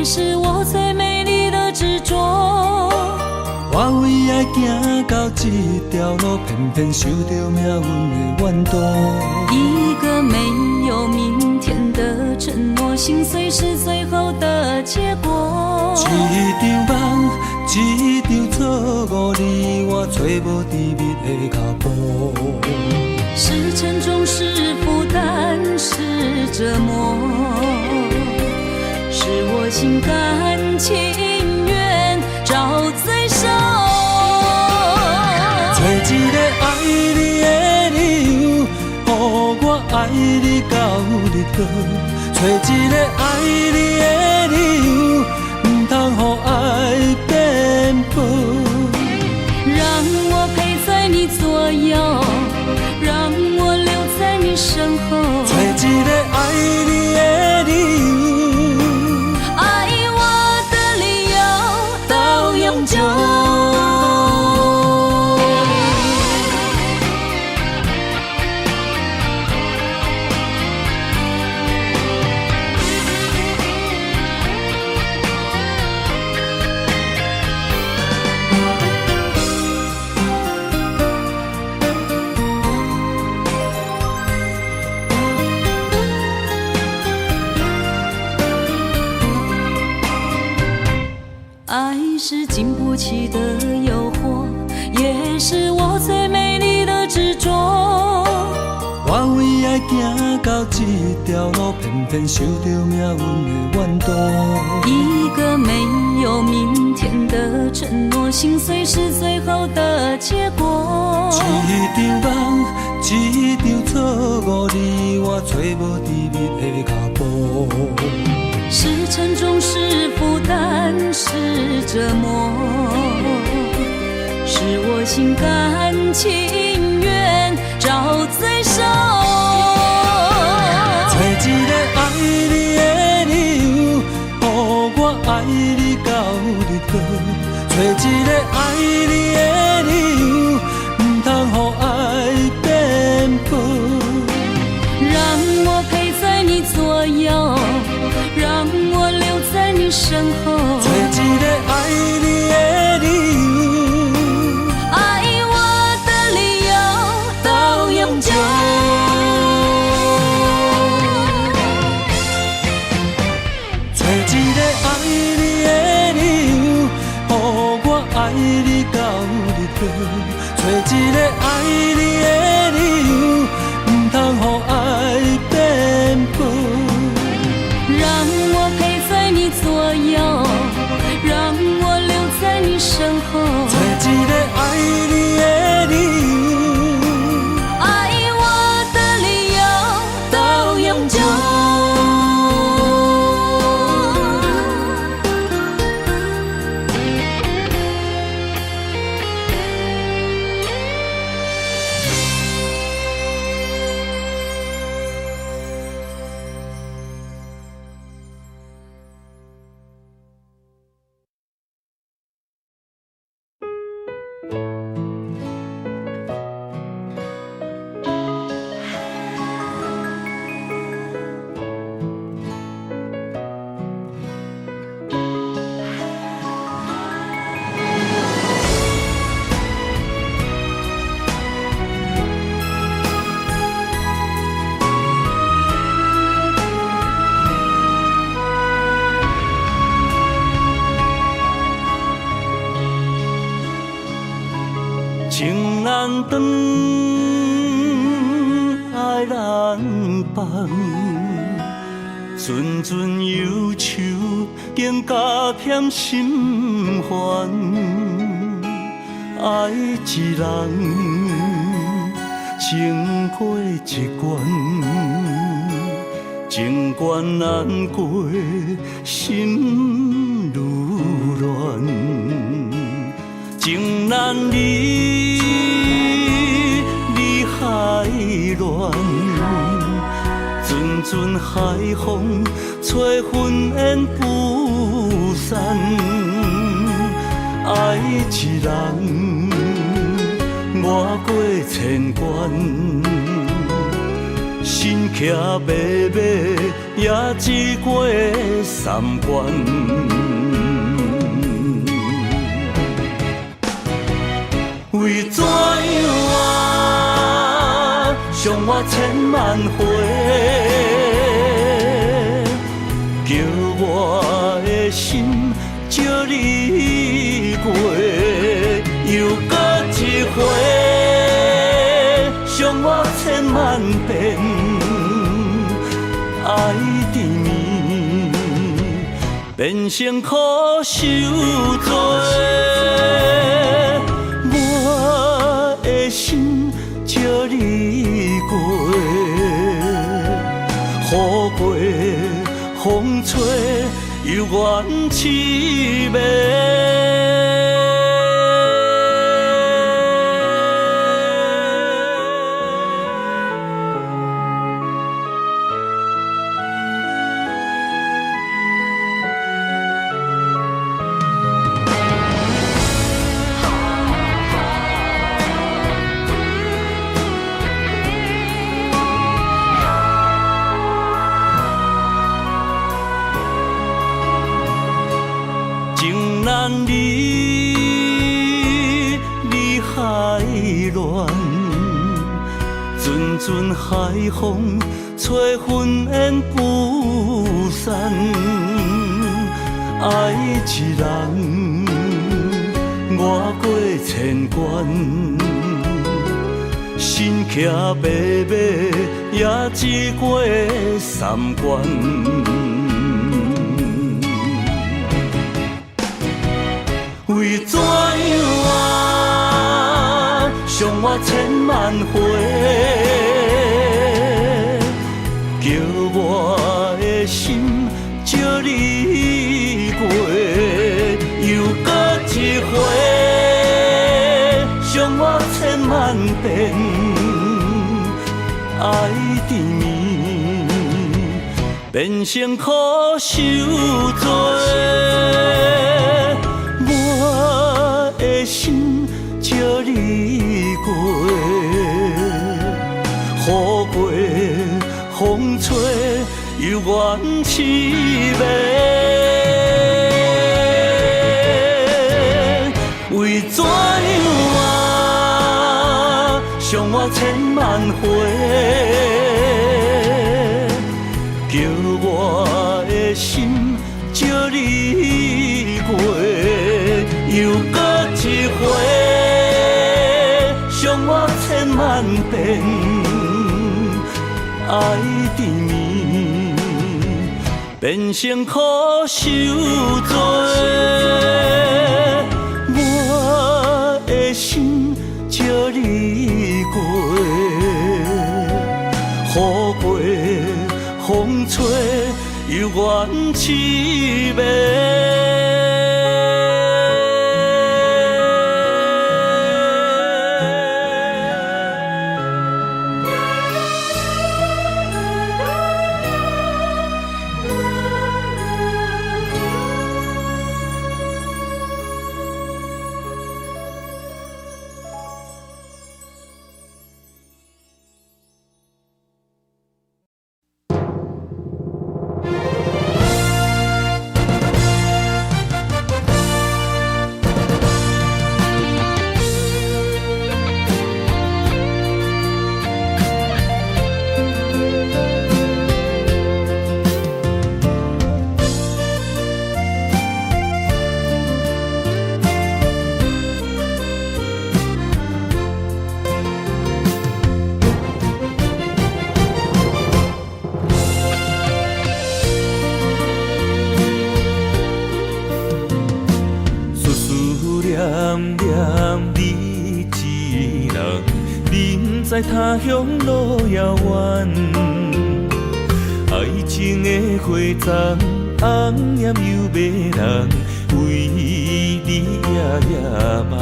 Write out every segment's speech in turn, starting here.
也是我最美麗的執著。我為愛行到這條路，偏偏受著命運的怨毒。一個沒有明天的承諾，心碎是最後的結果。一場夢，一場錯誤，你我揣無甜蜜的腳步。是沉重，是負擔，是折磨，是我心甘情願找罪受。揣一個愛你的理由，予我愛你到日落。揣一個愛你的理由，毋通予愛變薄。讓我陪在你左右，讓我留在你身後。揣一個愛你的理由，愛我的理由到永久。愛是經不起的誘惑，也是我最美麗的執著。我為愛行到這條路，偏偏受著命運的怨毒。一個沒有明天的承諾，心碎是最後的結果。一場夢，一場錯誤，你我揣無甜蜜的腳步。是沉重，是負擔，是折磨，是我心甘情願找罪受。揣一個愛你的理由，予我愛你到日落。揣一個愛你的理由，毋通予愛變薄。讓我陪在你左右，讓我留在你身後。揣一個愛你的理由，愛我的理由到永久。揣一個愛你的理由，予我愛你到日落。揣一個愛你的理由，毋通予愛變薄。讓我陪在你左右，讓我留在你身後。揣一個愛你的理由，愛我的理由到永久。情難斷，愛難放，陣陣憂愁更加添心煩。愛一人，情過一關，情關難過，心愈亂。情難離，離海亂，陣陣海風吹雲煙不散。愛一人，我過千關，心身騎白馬，也只過三關。為怎樣啊，傷我千萬回，叫我的心借你過，又閣一回，傷我千萬遍，愛甜蜜變成苦受罪。我的心借你過，雨過風吹，猶原痴迷。情難離，你海亂，陣陣海風吹雲煙不散。愛一人，我過千關，身騎白馬，也只過三關。為怎樣啊，傷我千萬回，叫我的心借你過，又閣一回，傷我千萬遍，愛甜蜜變成苦受罪。我的心借你過，雨過風吹，猶原痴迷。為怎樣啊，傷我千萬回，叫我的心借你過，又閣一回，傷我千萬遍，愛甜蜜變成苦受罪。我的心借你過，雨過風吹，猶原痴迷。念念你一人，人在他鄉路遙遠，愛情的花叢紅艷又迷人，為你夜夜夢。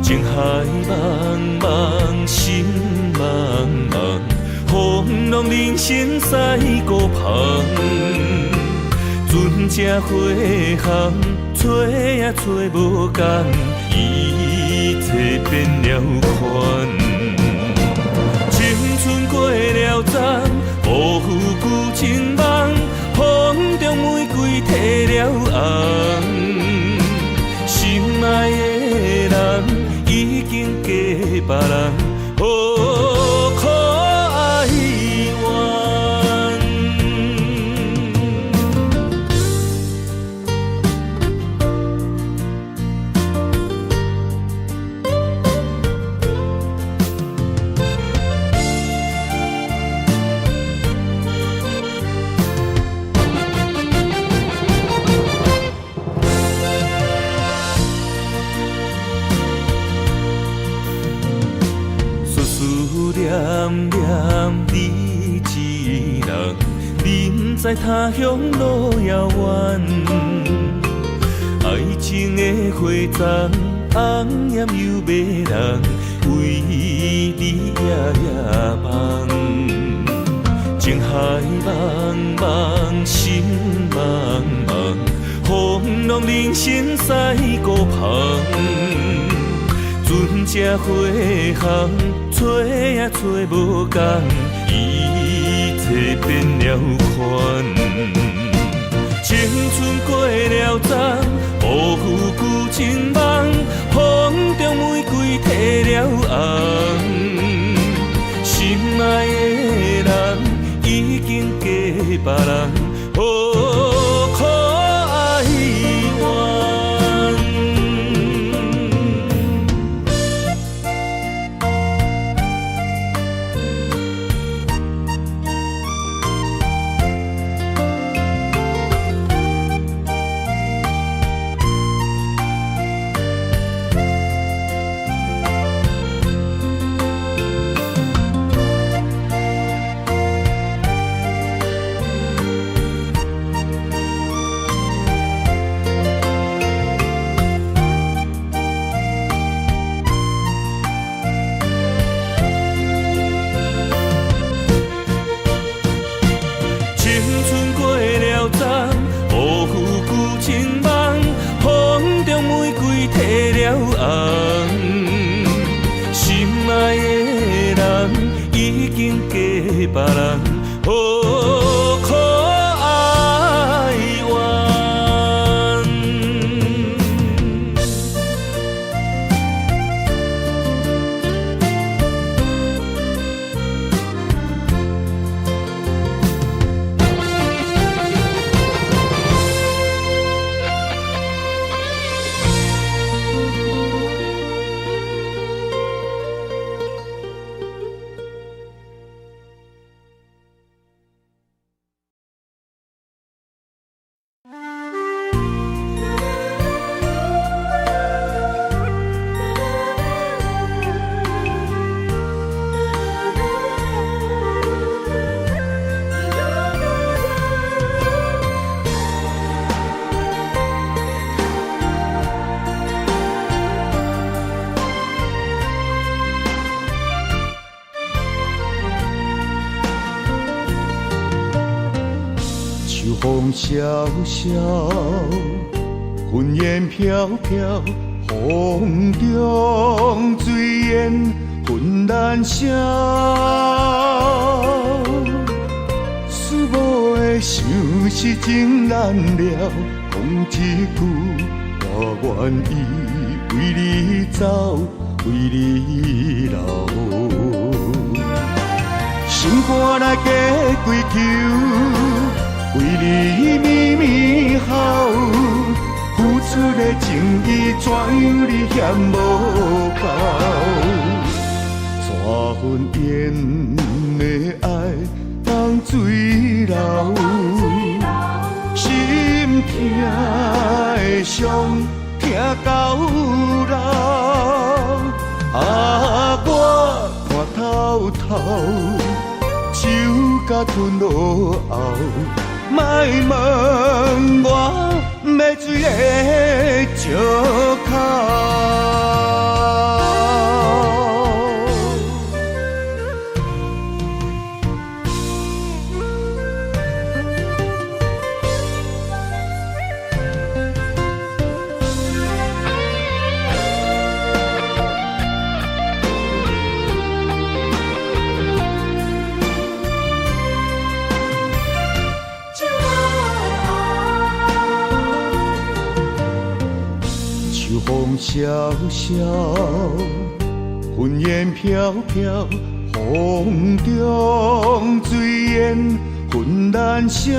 情海茫茫，心茫茫，風浪人生賽孤帆。船只飛航，找也找無仝，一切變了款。青春過過了鬃，無負舊情夢，風中玫瑰褪了紅。心愛的人已經嫁別人，何苦愛怨？思思念念你一人，人在他鄉路遙遠。愛情的花叢，紅艷又迷人，為你夜夜夢。情海茫茫，心茫茫，風浪人生賽孤帆。船只飛航，揣也揣無仝，一切變了款。青春過了鬃，無負舊情夢，風中玫瑰褪了紅。心愛的人已經嫁別人，何苦愛怨？青春過了鬃，無負舊情夢，風中玫瑰褪了紅。心愛的人已經嫁別人，何苦愛怨？秋風蕭蕭，雲煙飄飄，風中炊煙紛難消。思母的相思情難了，講一句我願意為你走，為你留。心肝內加幾球，為你绵綿哭，付出的情意怎樣你嫌無夠？這份緣的愛當水流，心疼的傷疼到老。啊，我看透透，手甲吞落喉，莫問我欲水的借口。风萧萧，云烟飘飘，风中炊烟云难消。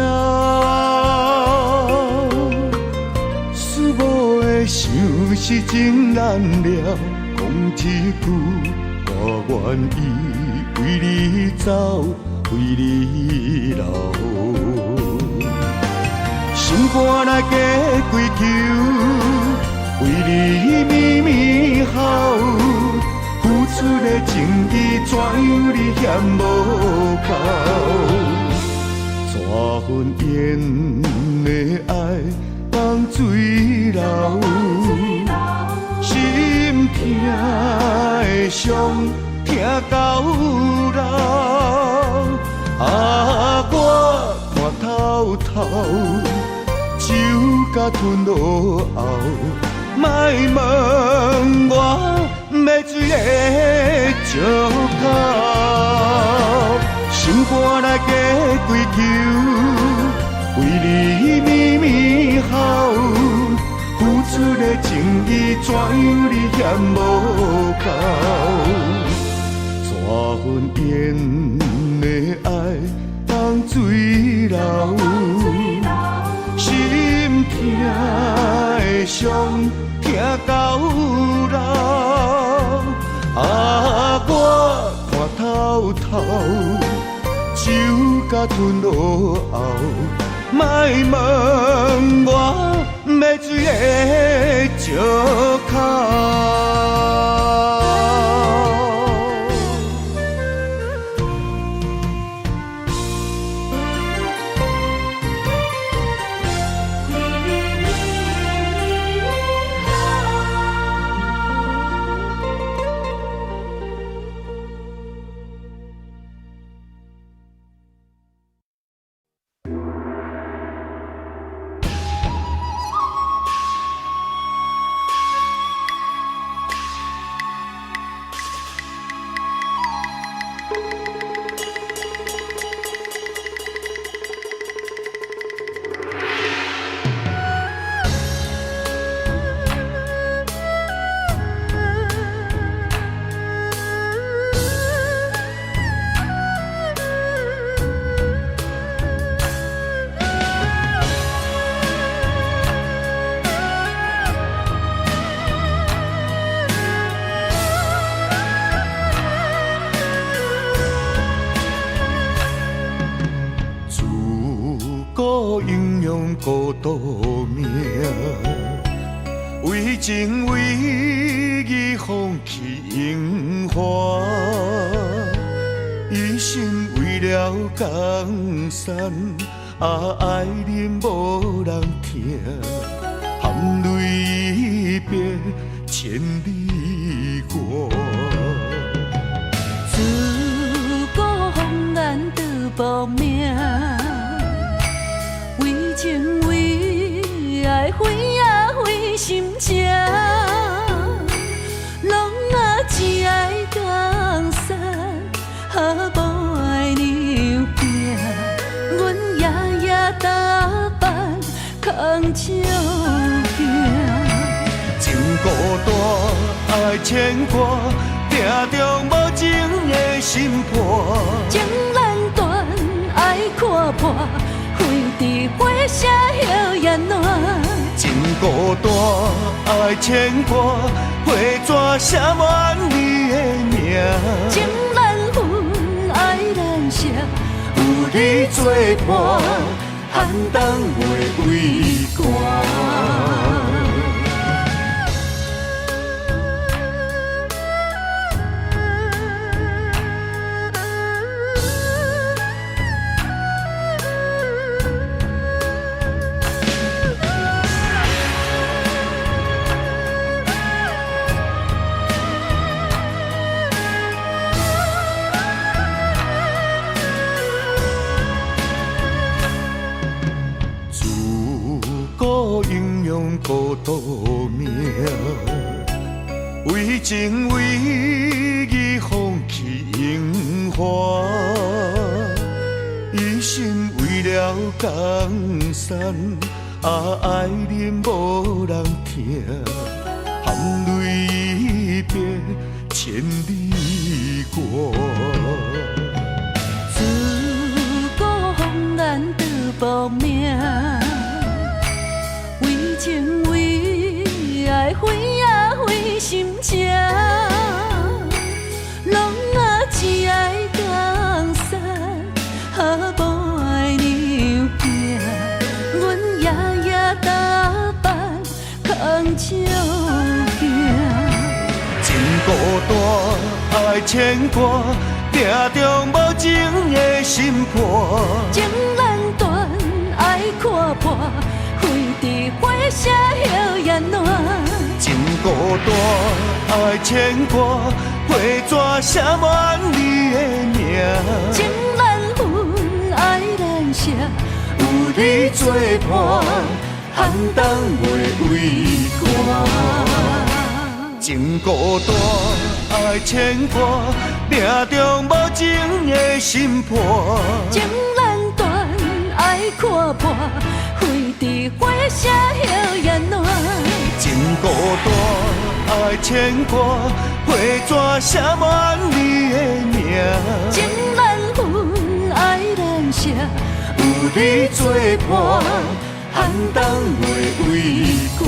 思无的想是情难了，讲一句，我愿意为你走，为你留。心肝内加几球，为你绵绵哭，付出的情义怎样你嫌无够？全份缘的爱放水流，心疼的伤疼到老。啊，我看透透，酒甲吞落喉，莫问我欲追的借口。心肝内加几球，为你绵绵哭，付出的情义怎样你嫌无够？全份缘的爱放水流，心疼的伤疼到老。啊，我看透透，酒甲吞落喉，莫问我欲追的借口。自古英雄孤独命，为情为义放弃荣华，一心为了江山，啊爱人无人疼，含泪别千里外。自古红颜多薄命，为情为爱毁啊毁心情，拢啊只爱江山，哈无爱娘命。阮夜夜搭伴空照镜，情孤单，爱牵挂，定中无情的心破。情难断，爱看破，花伫花谢叶也烂。情孤单，爱牵挂，花纸写满你的名。情难分，爱难舍，有你作伴，寒冬袂畏寒。自古英雄孤独命，为情为义放弃荣华，一心为了江山，啊爱人无人疼，含含淚一別千里過。自古風難得薄命，為情為愛毀啊毀心情，攏啊只愛江山，哈無愛娘囝，阮夜夜搭班空照鏡。情孤單，愛牽掛，定中無情的心破。情難斷，愛看破，花佇花謝葉也爛。情孤單，愛牽掛，花紙寫滿你的名。情難分，愛難捨，有你作伴，寒冬袂畏寒。情孤單，愛牽掛，命中無情的心破。情難斷，愛看破，花佇花謝葉也爛。情孤單，愛牽掛，花紙寫滿你的名。情難分，愛難捨，有你作伴，寒冬袂畏寒。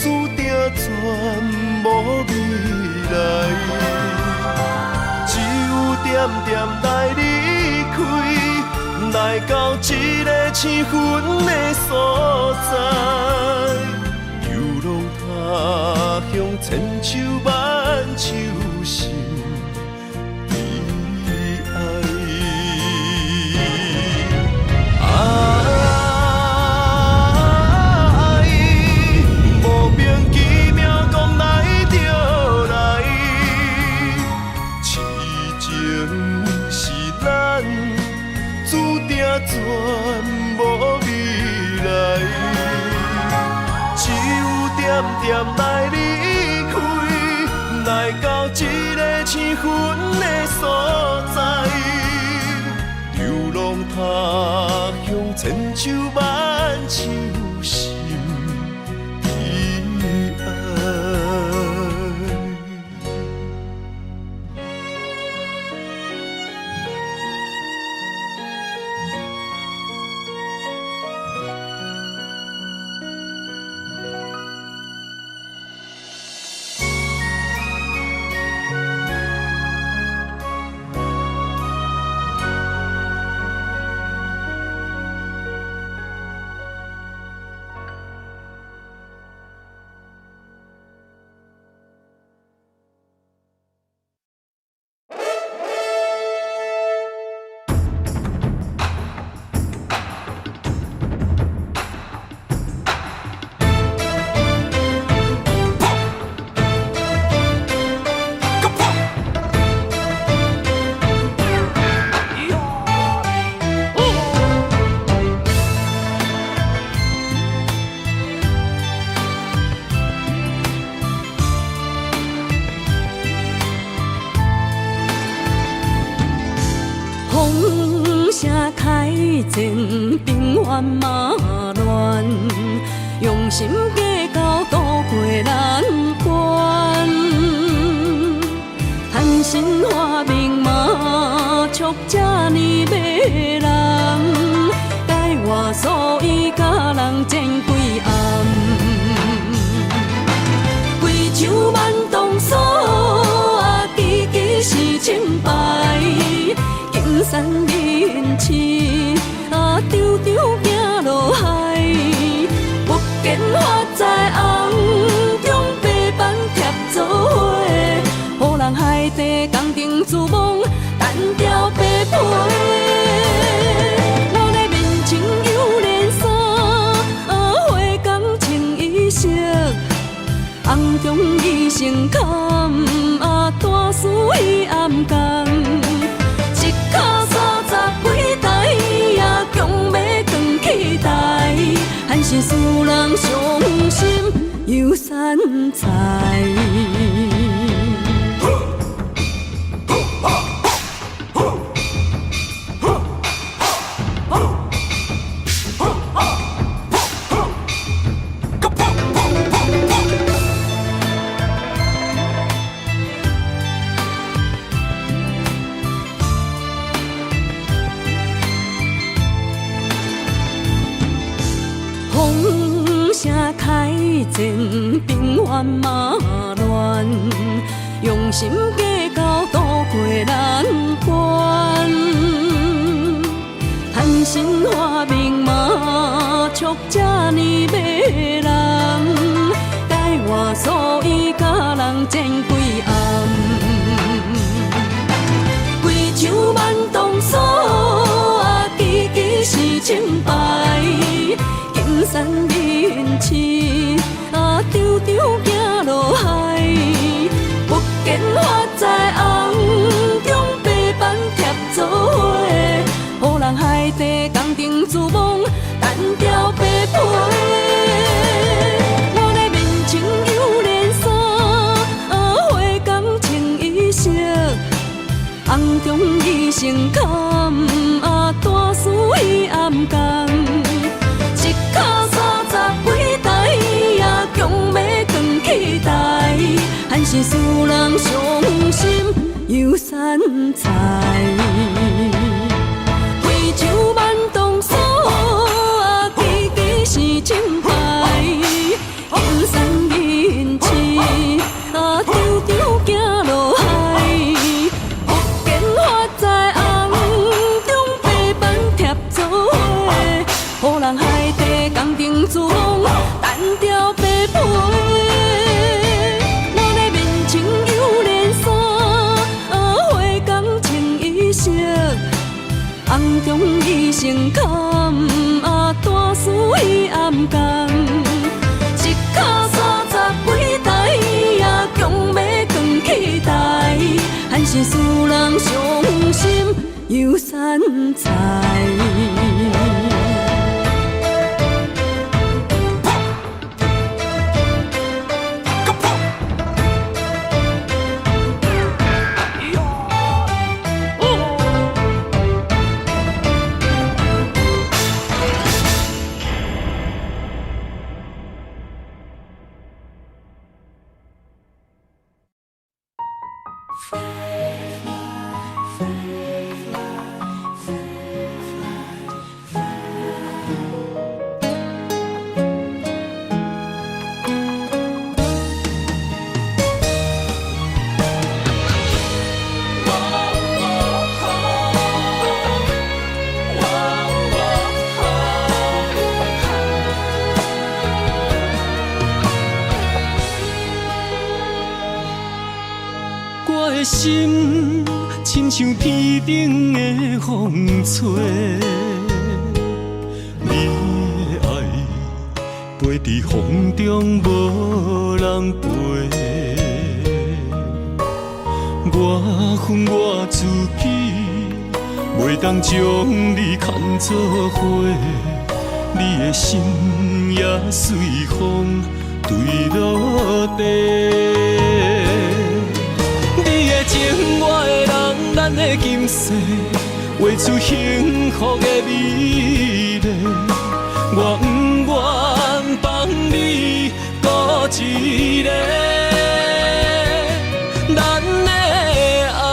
注定全無未點來離開，來到這个生分的所在，流浪他鄉千秋萬秋心悲哀。愛，莫名其妙講來就來，痴情是咱注定全無未來，只有點點來離開，來到這个生分的所在。流浪他鄉，千秋萬秋心悲哀。風聲開戰，平原嘛亂，用心計較渡過難關。貪心發明嘛，笑這呢迷人，改我所以佮人戰幾暗。規樹萬動鎖啊，支支是清白。金山銀刺啊，長長行落海，福建發財紅中白板貼做伙，予人海底工程珠網單調白皮。我的面前有連衫，啊，花工穿衣色，紅中醫生坎啊，大師伊暗共。一跤30幾台啊，強欲扛起台，還是使人傷心又散財。風聲開戰，平原嘛亂，用心計較渡過難關。貪心發明嘛，笑這呢迷人，改我所以佮人戰幾暗。規樹萬動鎖啊，支支是清白。金山銀刺啊，長長行落海，福建發財紅中白板貼做伙，予人海底工程珠網單調白皮。我的面前有連衫，啊，花工穿衣色，紅中醫生坎啊，大師伊暗共。一跤30幾台啊，強欲扛起台，還是使人傷心又散財。規樹萬動鎖啊，支支是清白。金山銀刺啊，長長行落海，福建發財。情坎啊，大事彼暗澹。一跤三十幾代啊，強欲扛起台，還是使人傷心又散財。我的心親像天頂的風吹，你的愛飛佇風中無人陪。我恨我自己，袂當將你牽做伙，你的心也隨風墜落地。你的情，我的人，咱的今世，畫出幸福的美麗。我不願放你孤一个，咱的愛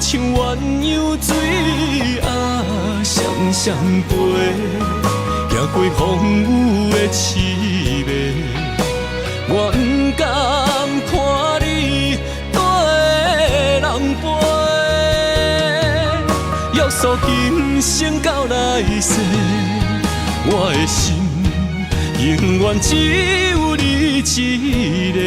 像鴛鴦水仔，雙雙飛，行過風雨的淒迷。我不甘看你綴人飞，約束今生到來世，我的心永遠只有你一個。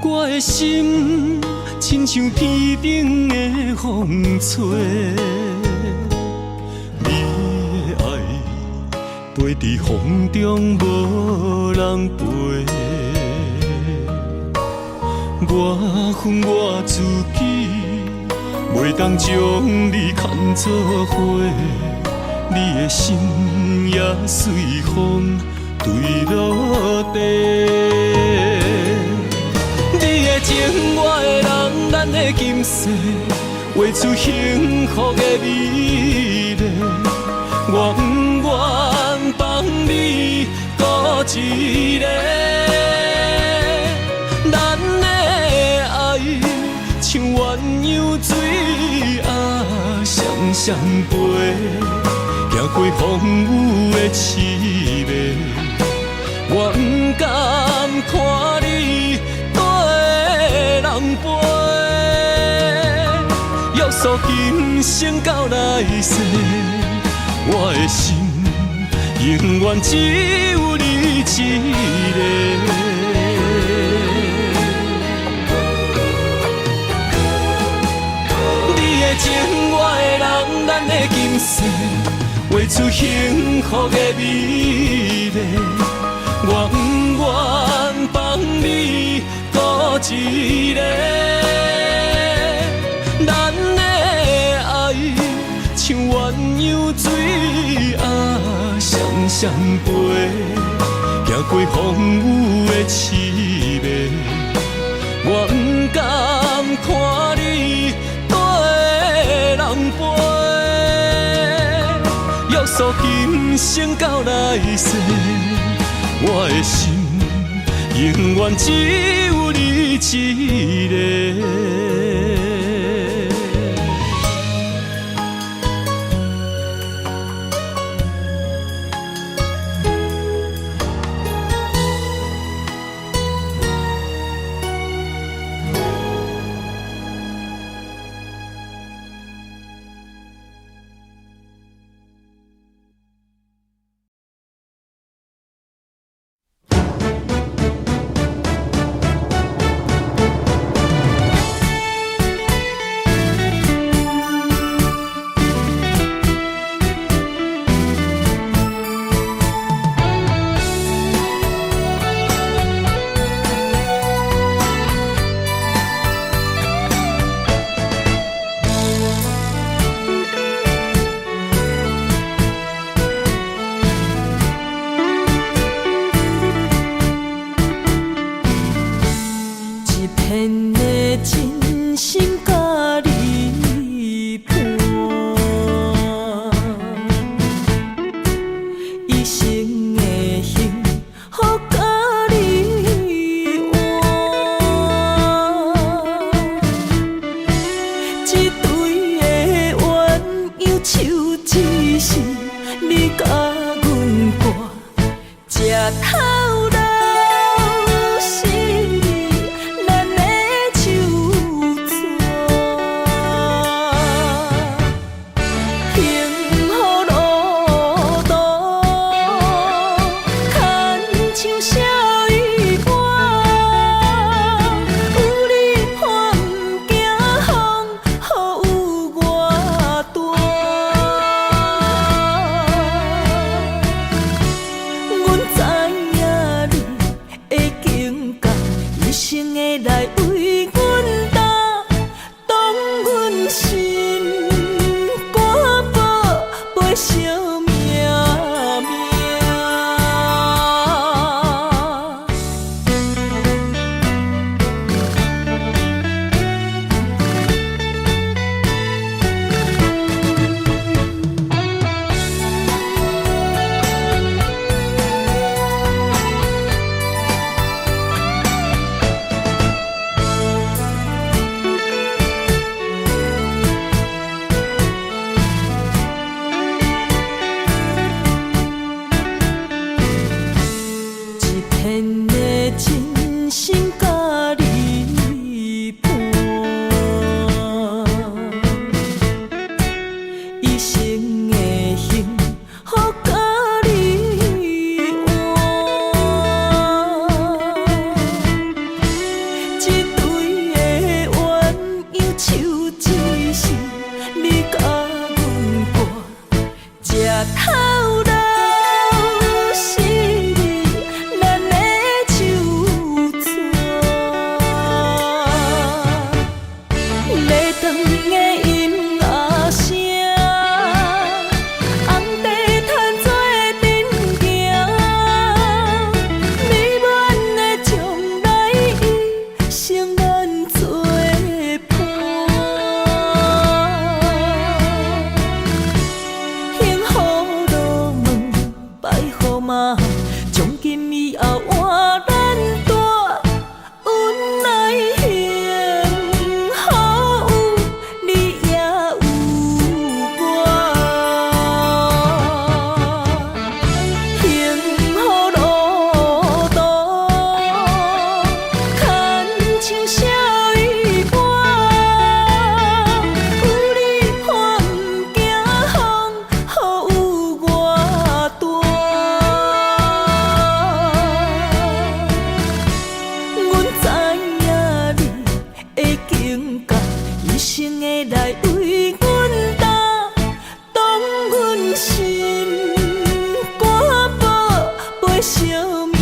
我的心親像天頂的風吹，你的愛飛佇風中無人陪。我恨我自己，袂當將你牽做伙，你的心也隨風墜落地。你的情，我的人，咱的今世，畫出幸福的美麗。我不願放你孤一个，咱的愛像鴛鴦水仔，雙雙飛，行過風雨的淒迷。我不甘看你綴人飞，約束今生到來世，我的心永遠只有你一個。你的情，我的人，咱的今世，畫出幸福的美麗。我不願放你孤一個，咱的愛像鴛鴦水仔，雙雙飛，行過風雨的淒迷。我不甘看你綴人飞，約束今生到來世，我的心永遠只有你一個。一對的鴛鴦手只是你佮阮掛，這頭路是咱的手紙。幸福路途，牽像小雨般，有你我毋驚風雨有偌大。阮知影你会经到，一生会來為阮擔，當阮心肝寶貝惜命命。一片的真心佮你伴，一生的幸福佮你換。一對的鴛鴦手只是你佮阮掛，這頭路是咱的手紙。禮堂的音樂聲，紅地毯做陣行，美滿的將來一生咱做伴。幸福路門拜予媽，從今以後換咱住，阮愛幸福有你也有我。幸福路途，牽像小雨般，有你我毋驚風雨有偌大。阮知影你會經到，一生會來為阮擔，當阮心肝寶貝惜命命。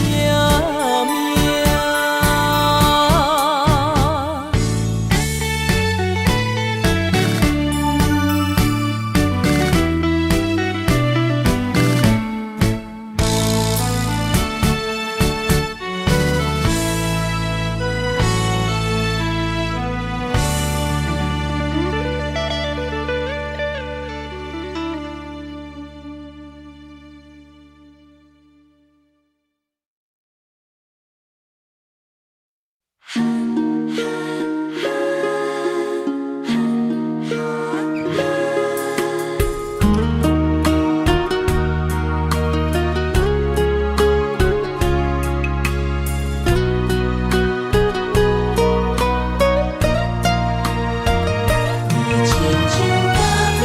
你親像咖啡，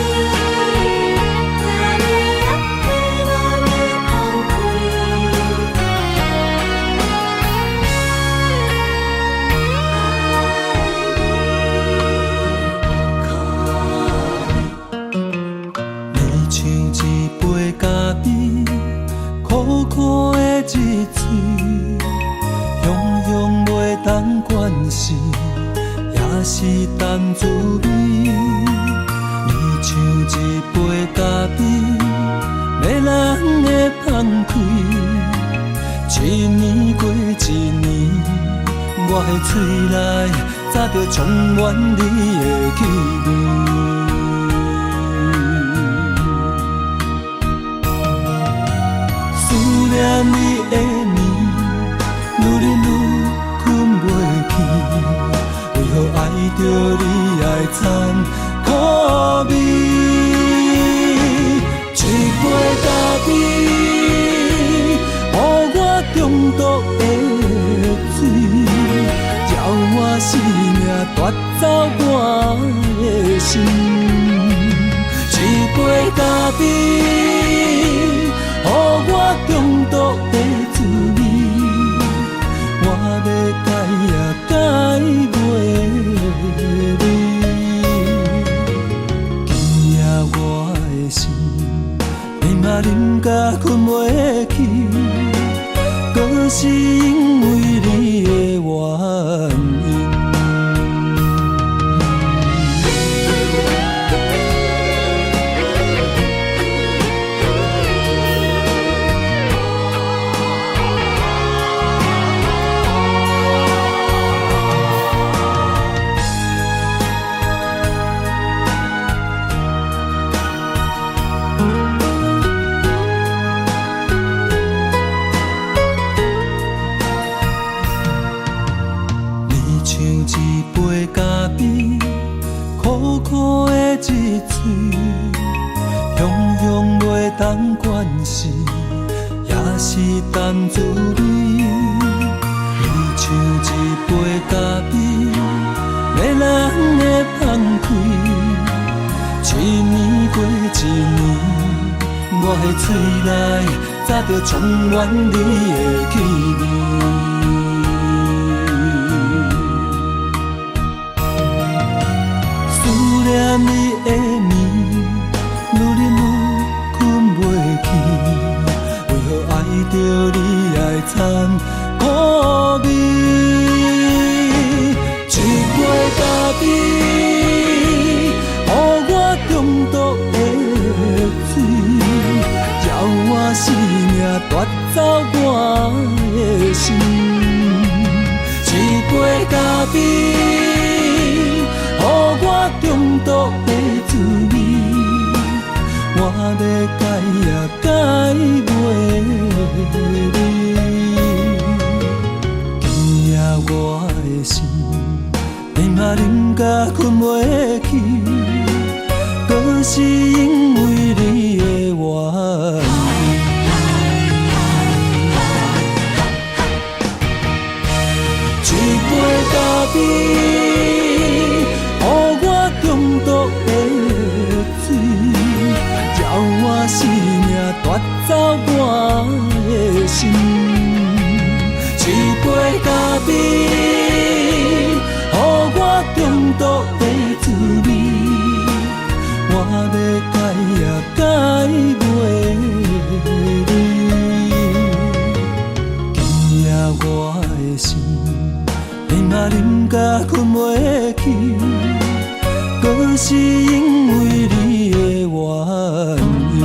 若你也會無你放開。你像一杯咖啡，苦苦的一喙，雄雄袂當關係，也是淡滋味。你像一杯咖啡，迷人的香氣，一年過一年，我的喙內早就充滿你的氣味。思念你的暝，愈忍愈睏袂去。為何愛著你愛走，苦味。一杯咖啡，予我中毒的醉，叫我生命夺走我的心。一杯咖啡，予我中毒的滋味，我欲戒也戒袂离。今夜我的心，你嘛啉甲睏袂去，阁是因為你的原因。你像一杯咖啡，苦苦的一喙，雄雄袂當關係，也是淡滋味。你像一杯咖啡，迷人的香氣，一年過一年，我的喙內早就充滿你的氣味。思念你的暝，愈啉愈睏袂去，為何愛著你愛摻苦味？一杯咖啡，予我中毒的醉，叫我生命奪走我的心。一杯咖啡，予我中毒的滋味，我欲戒也戒袂離。今夜我的心，你嘛啉甲睏袂去，閣是因為你的原因。一杯咖啡，予我中毒的醉，叫我生命奪走我的心。一杯咖啡，予我中毒的滋味，我欲戒也戒袂離。今夜我的心，你嘛啉甲睏袂去，閣是因為你的原因。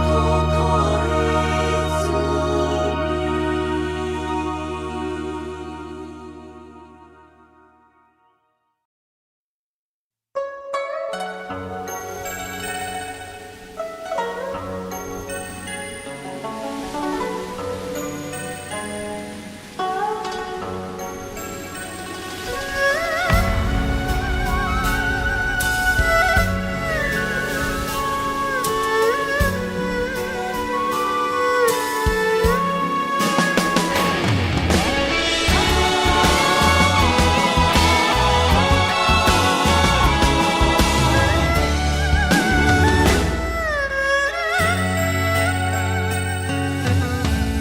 苦苦的滋味。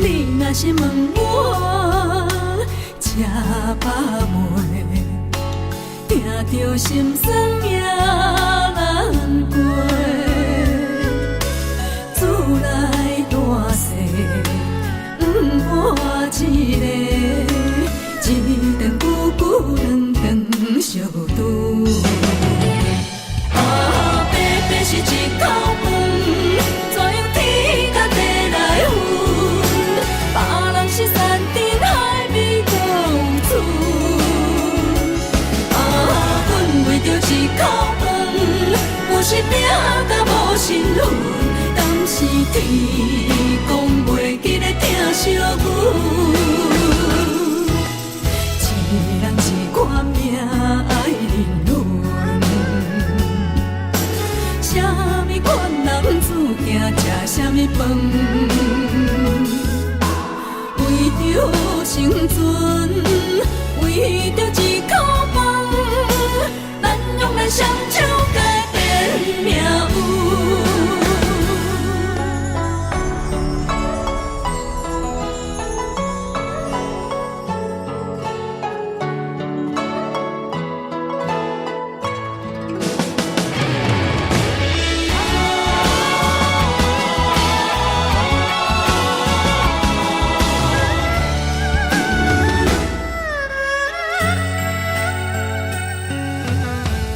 你若是問我吃飽未，聽著心酸也難過。厝內大細，毋我一个，一頓久久，兩頓相拄。啊，白白是一口飯，怎用天甲地來分？別人是山珍海味閣有厝。啊，阮為著一口飯，天公袂記得疼惜阮，一人一款命愛人倫，啥物款男子囝食啥物飯，為著生存，為著一口飯，咱用咱雙手改變命運。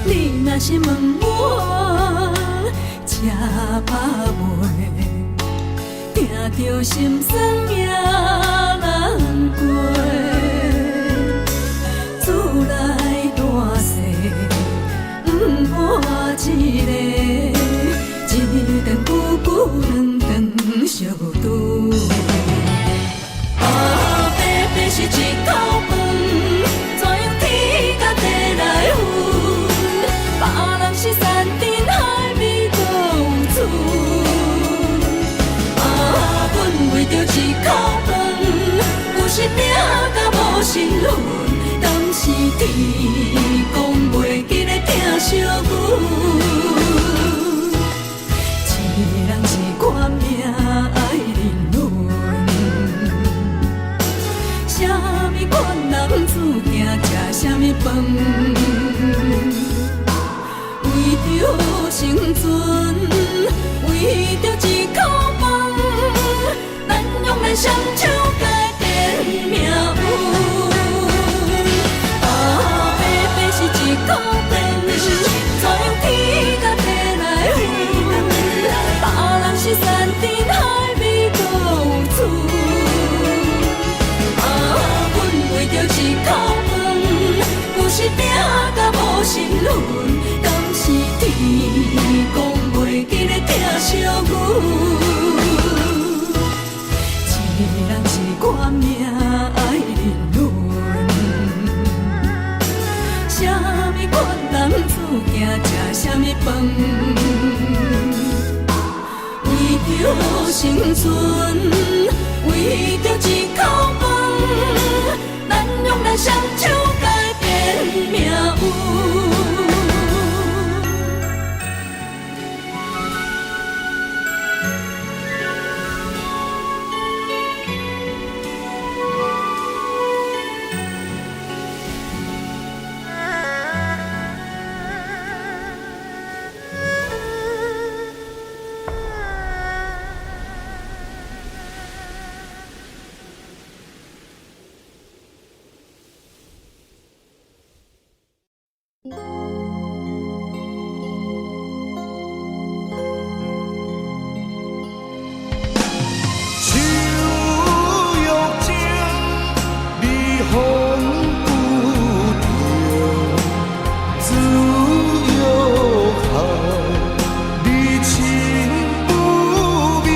你若是問我吃飽未，聽著心酸也難過。厝內大細毋我一个，一頓久久兩頓相拄。啊，白白是一口飯，怎樣天甲地來分？別人是山珍海味閣有厝，啊，阮為著一口飯，有時拼甲無神魂，當時天公袂記得疼惜阮，一人一款命愛人倫，啥物款男子囝食啥物飯，為著生存，為著一口飯，咱用咱雙手改變命運。啊，白白是一口飯，怎樣天甲地來分？別人是山珍海味閣有厝，啊，阮為著一口飯，有時拼甲無神魂，當時天公袂記得疼惜阮，一人一款命愛人倫，啥物款男子囝食啥物飯，為著生存，為著一口飯，咱用咱雙手改變命運。秋玉情，你风不停，子欲海，你情不明。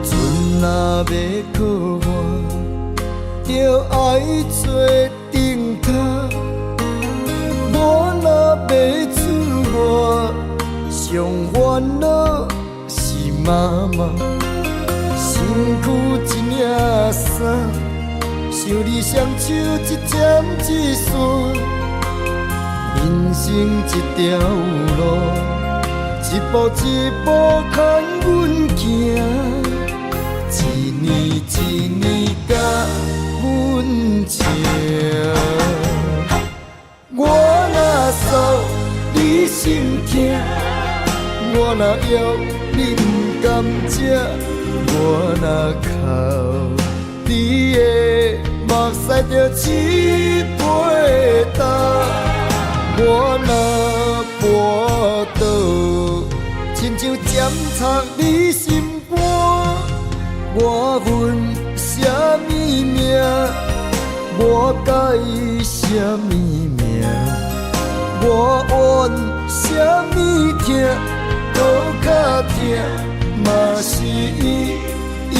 船若欲靠岸，就愛做燈塔；我若欲出外，上煩惱是媽媽。身軀一領衫，想你雙手一針一線，人生這條路，一步一步牽阮行。一年一年共阮情，我若诉你心疼，我若枵你毋甘食，我若哭你的目屎就拭袂干，我若跋倒，親像一針插你心肝。我恨啥物命？我改啥物名？我怨啥物疼？阁較疼，嘛是因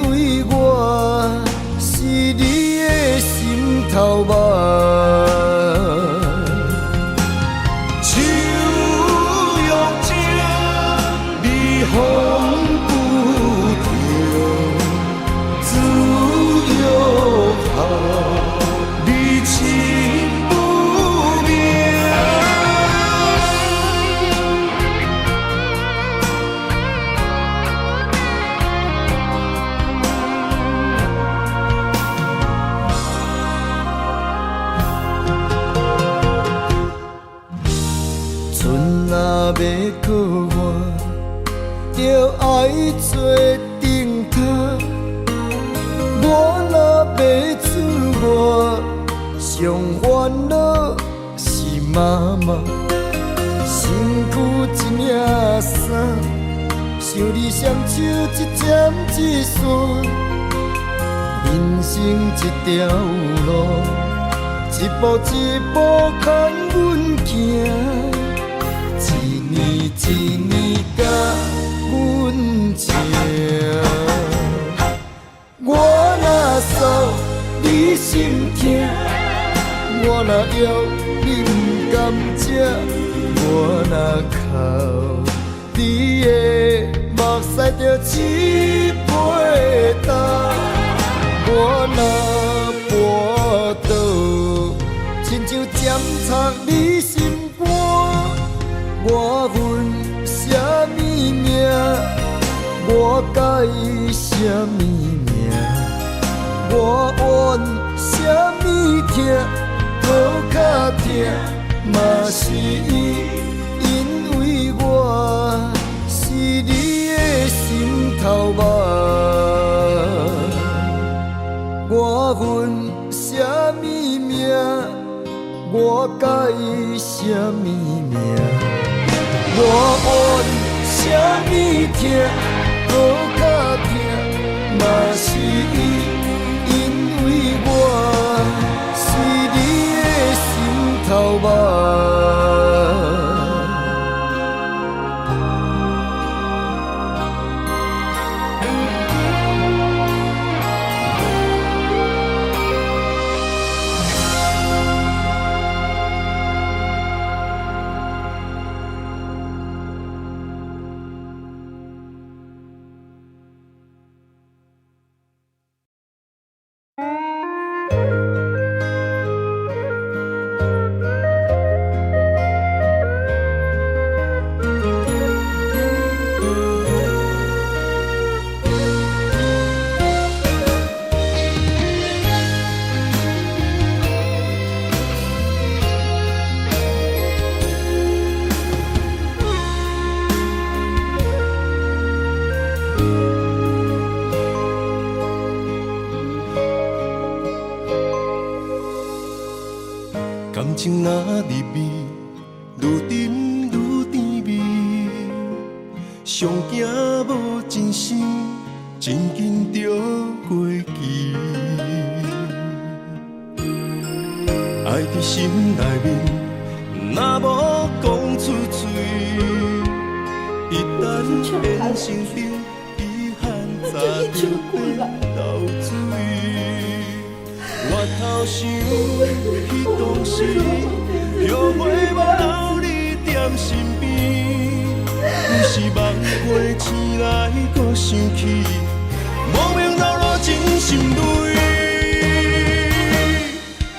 為我是你的心頭肉。手玉情，你風不停，子玉孝，你情不明。船若欲靠岸，就愛做燈塔。我若欲自我，上煩惱是媽媽。身軀一領衫，想你雙手一針一線，人生這條路，一步一步牽阮行。一年一年共阮情，我若诉你心疼，我若枵你毋甘食，我若哭你的目屎就试袂干，我若跋倒，親像針插你心肝。我恨啥物命？我改啥物名？我怨啥物疼？阁較疼，嘛是因為我是你的心頭肉。我恨啥物命？我改啥物名？我怨啥物疼？阁較疼，嘛是因為我是你的心頭肉。感情若入味，愈沉愈甜蜜。上惊無真心，真緊就過期。愛佇心內面，若無講出嘴，一旦變成冰，遺憾早就變流水。回頭想彼當時，後悔無留你踮身邊，有時夢過醒來，閣想起，莫名流落真心淚。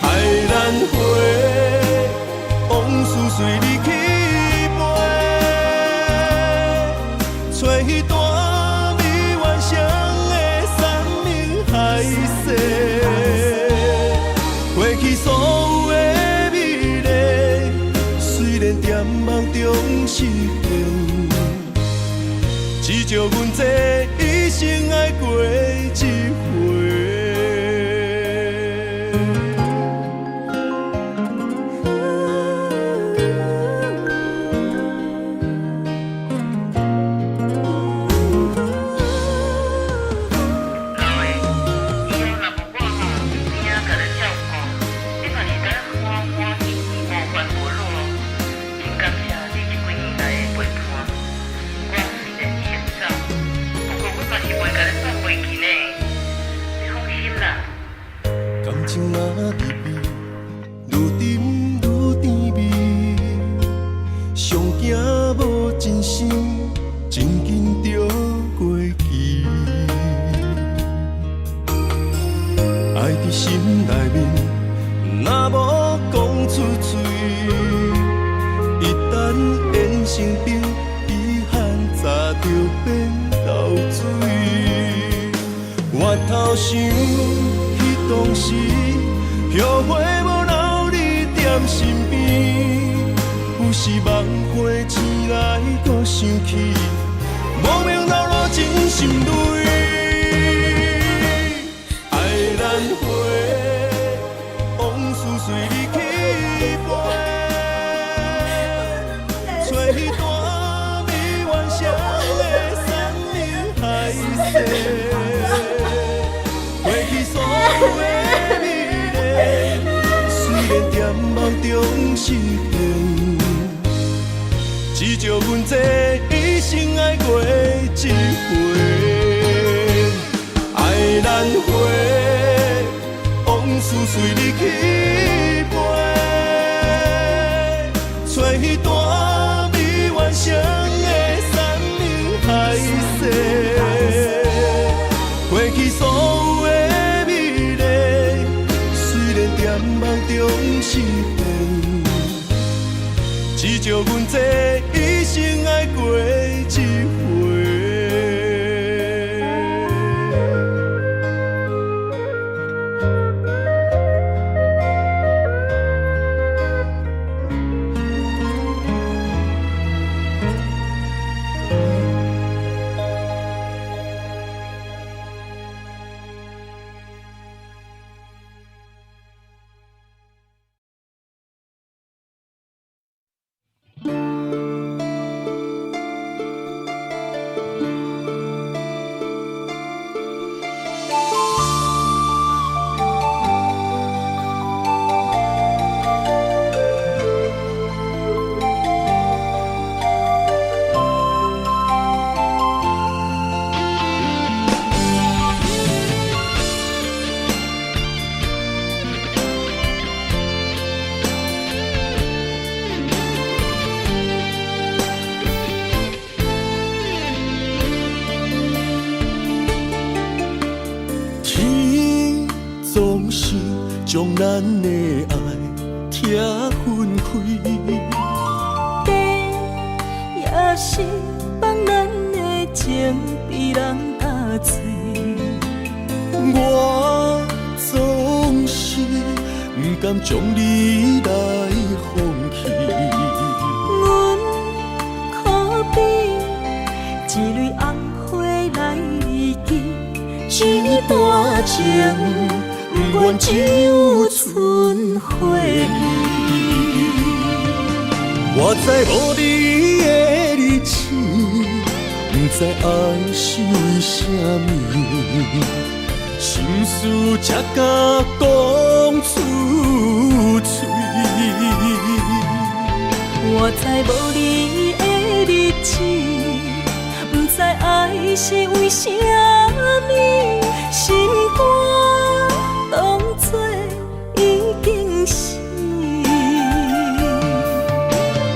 愛難回，往事隨你去飛，找彼段未完成的山盟海誓，過去所有的美麗，雖然踮夢中實現，至少阮這一生愛過一回。头想彼当时，后悔无留你踮身边。有时梦回醒来，阁想起，莫名流落真心泪。爱难回，往事随你去飞，找彼段美完成的山盟海誓，过去所有的美丽，虽然踮梦中实现，至少阮这一生爱过一回。爱难回，往事随你去飞，找彼段未完成的山盟海誓，过去所有的美丽，虽然踮梦中实现，至少阮这一生爱过一回。天总是将咱的爱拆分开，地也是放咱的情被人打碎。我总是不甘将你来放弃。阮可比一蕊红花来记，这段情不愿只有春花味。我知无你的日子，不知爱是为啥物，心事才敢讲出嘴。我知无你的日子，不知爱是为啥物，心肝当作已经死。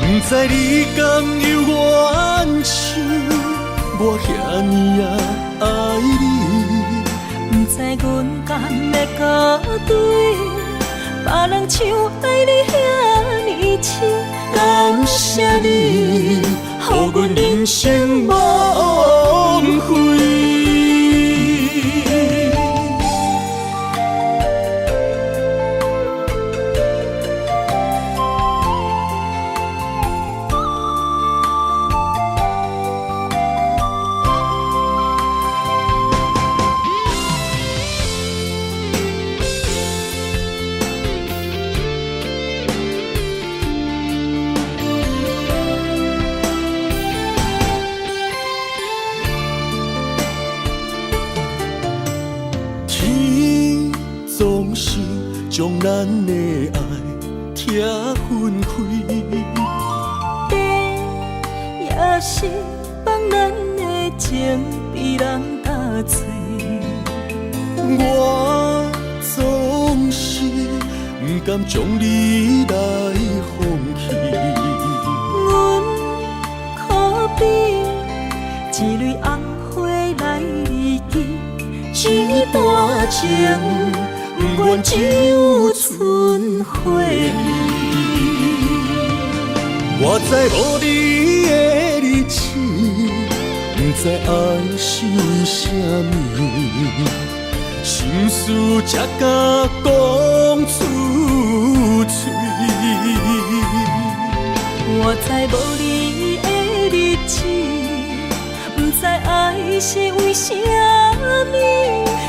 不知你敢犹原想我遐尔仔爱你，不知阮敢会阁对别人像爱你遐尔深。感谢你，予阮人生无枉费。天总是将咱的爱拆分开，地也是放咱的情被人打碎。我总是不甘将你来放弃。阮可比一蕊红花来记，这段情不愿只有春花味。我知无你的日子，不知爱是为啥物，心事才敢講出喙。我知無你的日子，毋知愛是為啥物，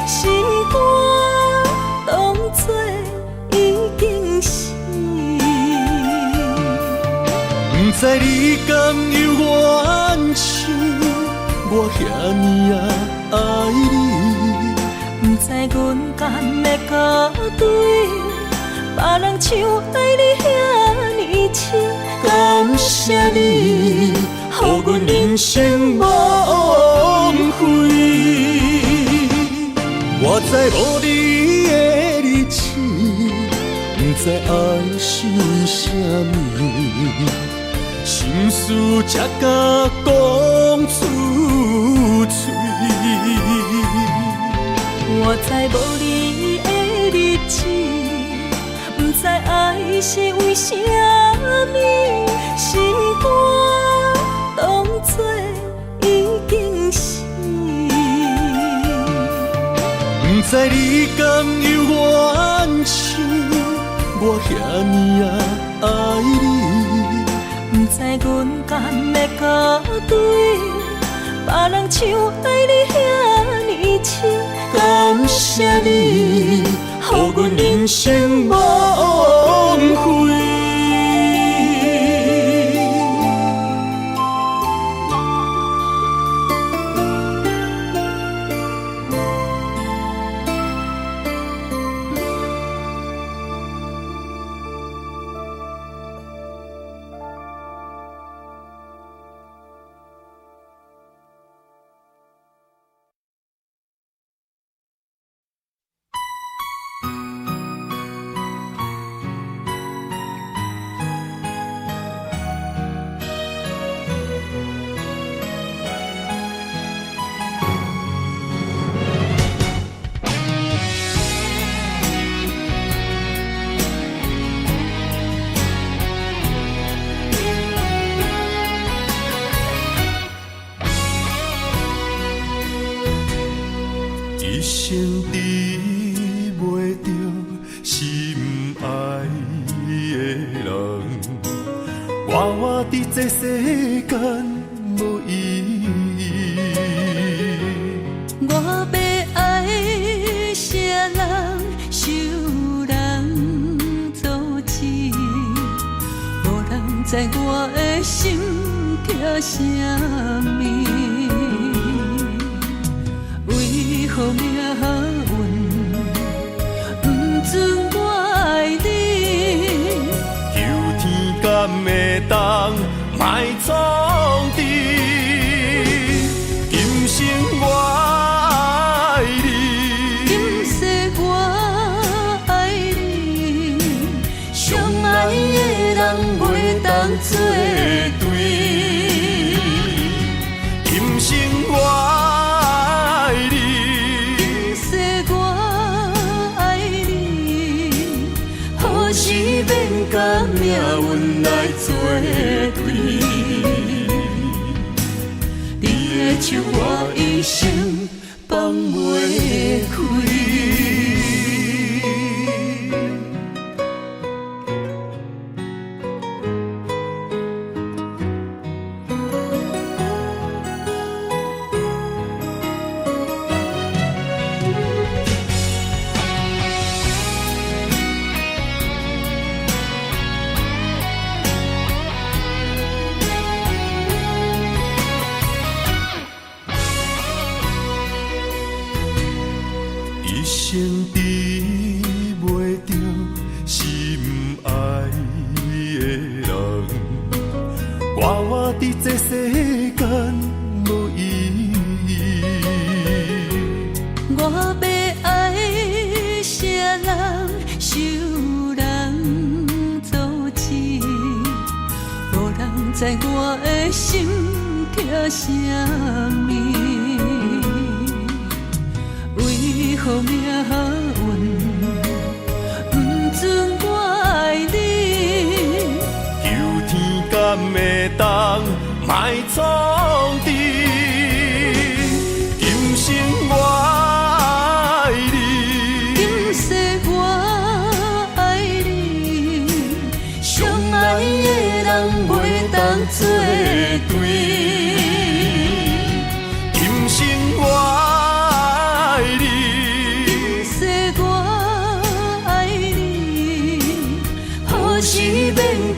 心肝當作已經死。毋知你敢猶原像我遐爾仔愛你？毋知阮敢會甲對別人像愛你遐爾深？感謝你，予阮人生無枉費。我知無你的日子，毋知愛是為啥物，心事才敢講出喙。我知無你的日子，毋知愛是為啥物，心肝當作已經死。毋知你敢猶原像我遐爾仔愛你？毋知阮敢會甲對別人像愛你遐爾深？感謝你，予阮人生無枉費。一生得袂著心愛的人，我活佇這世間無意義。我欲愛啥人，受人阻止，無人知我的心疼啥物。為何命運毋准我愛你？求天敢會當莫創治，今生我愛你，今世我愛你，相愛的人袂當做對。今生我愛你，今世我愛你，何時免共命運來作對？你的手我一生放袂開。一生得袂著心愛的人，我活佇這世間無意義。我欲愛啥人，受人阻止，無人知我的心疼啥物。為何命運毋准我愛你？求天敢會當莫創治，今生我愛你，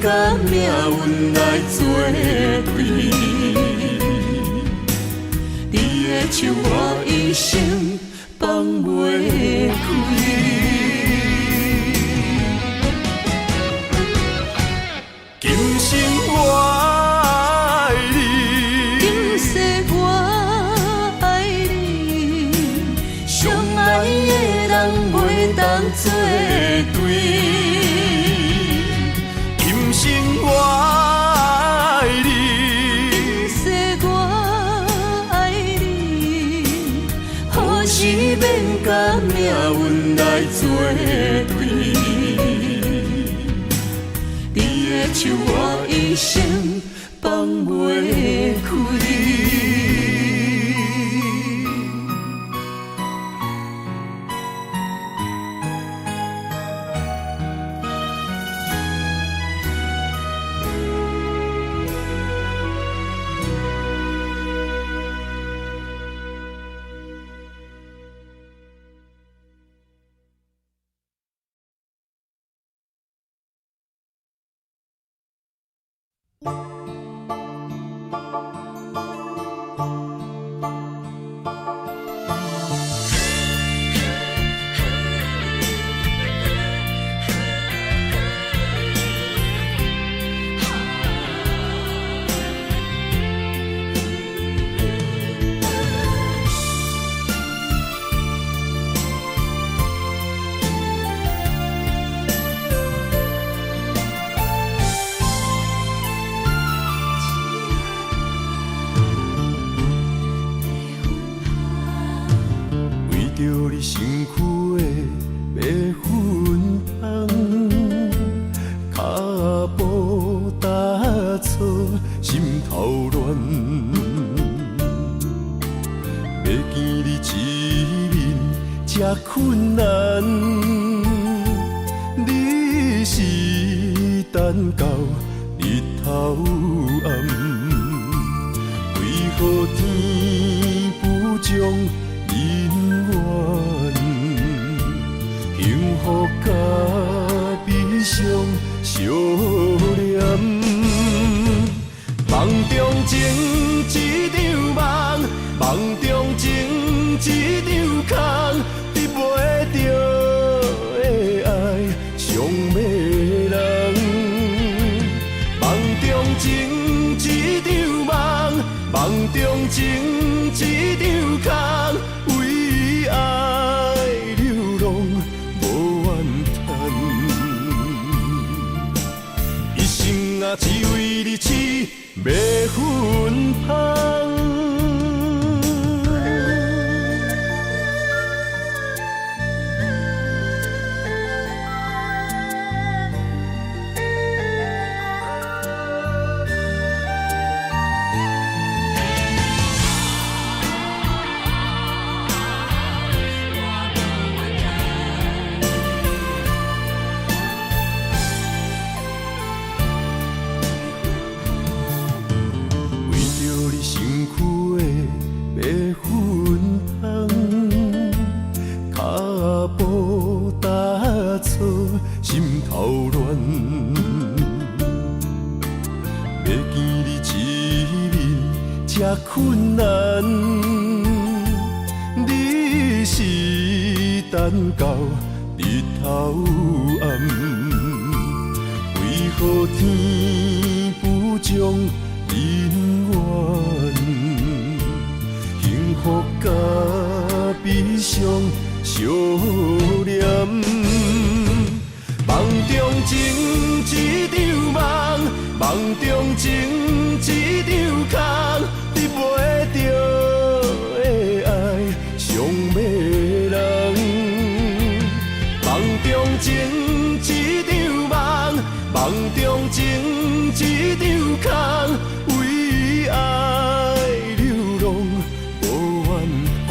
佮命運來作對。你的手我一生放袂開。今生我愛你，今世我愛你，相愛的人袂當做對。今生我愛你，今世我愛你，好死免佮命運來作對。你的手我一生放袂開。為著你身軀的白粉香，跤步踏錯，心頭亂。欲見你一面這困難，你是等到日頭暗，為何天不將姻緣，幸福佮悲傷相連。夢中情一場夢，夢中情一場空，得袂著的愛傷迷人。夢中情一場夢，夢中情一場空，為愛流浪無怨嘆，一生啊只為你痴迷芬芳。為著你身軀的白粉香，跤步踏錯，心頭亂。欲見你一面這困難，你是等到日頭暗，為何天不將姻緣，幸福佮悲傷相連。夢中情一場夢，夢中情一場空，得袂著的愛傷迷人。夢中情一場夢，夢中情一場空，為愛流浪無怨嘆，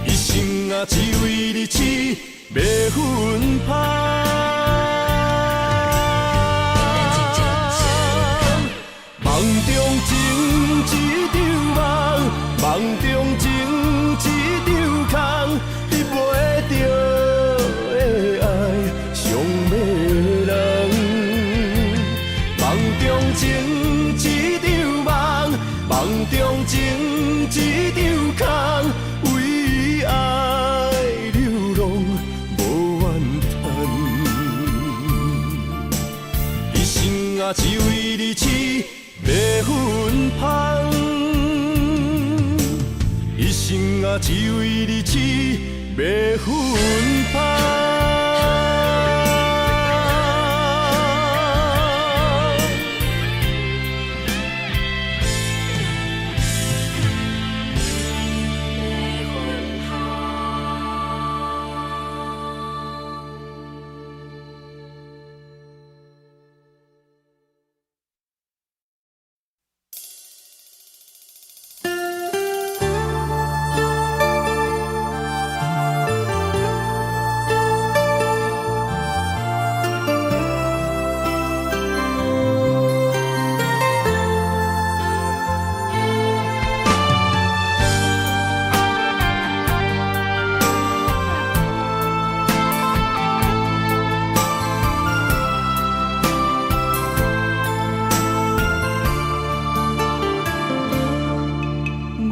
一生啊只為你痴迷芬芳。夢中情一場夢，夢中情一場空，得袂著的愛傷迷人。中情一場空，為愛流浪無怨嘆。一生啊，只為你痴迷芬芳。一生啊，只為你痴迷芬芳。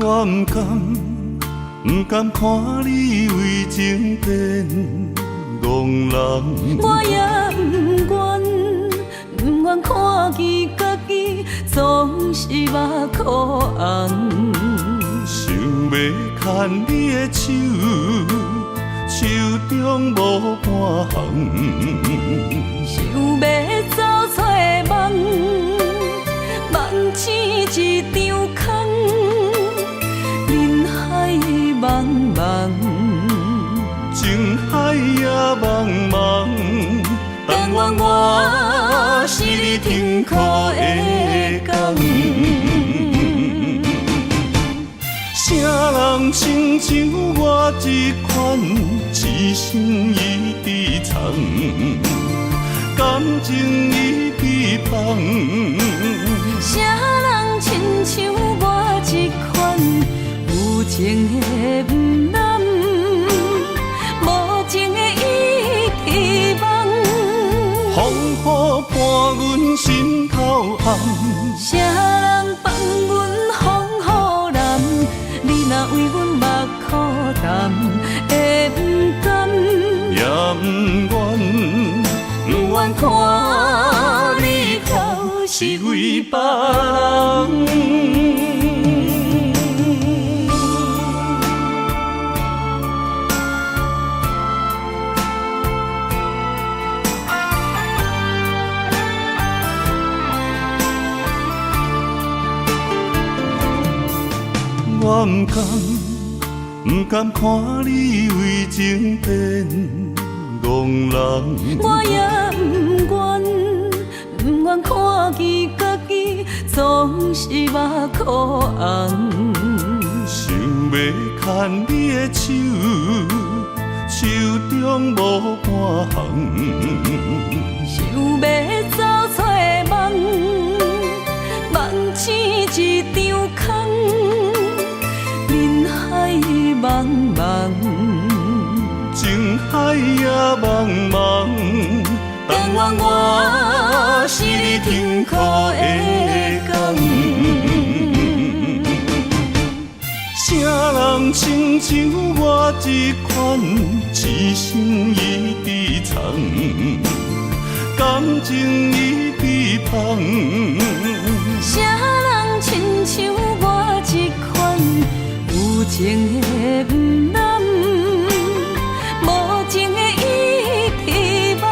我毋甘，毋甘看你為情變戇人。我也毋願，毋願看見家己總是目眶紅。想欲牽你的手，手中無半項。想欲走找夢，夢醒一場空。人海茫茫，情海也茫茫，但願我是你停靠的港。啥人親像我這款，痴心一直藏，感情一直放。啥人親像我這款？有情的毋揽，無情的一直望。風雨伴阮心頭紅。啥人放阮風雨男？你若為阮目眶澹，會毋甘？也毋願，毋願看你哭是為別人。我毋甘，毋甘看你為情變戇人。我也毋願，毋願看見家己總是目眶紅。想欲牽你的手，手中無半項。想欲走找夢，夢醒一場空。人海茫茫，情海也茫茫，但願我是你停靠的港。啥人親像我這款，痴心一直藏，感情一直放。啥人親像我這款？有情的毋揽，無情的一直望。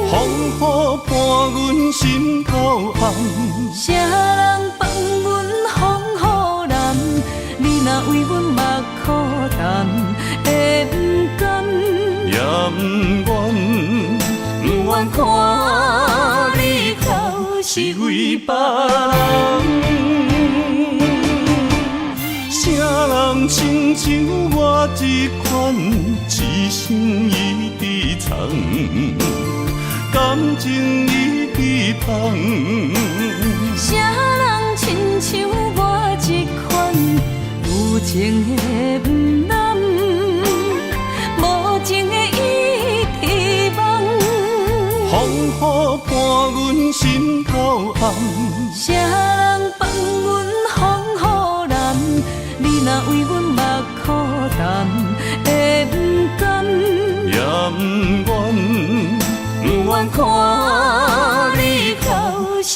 風雨伴阮心頭紅。啥人放阮風雨男？你若為阮目眶澹，會毋甘？也毋願，毋願看你哭是為別人。啥人親像我這款，痴心一直藏，感情一直放。啥人親像我這款，有情的毋揽，無情的一直望。風雨伴阮心頭紅。啥人放阮風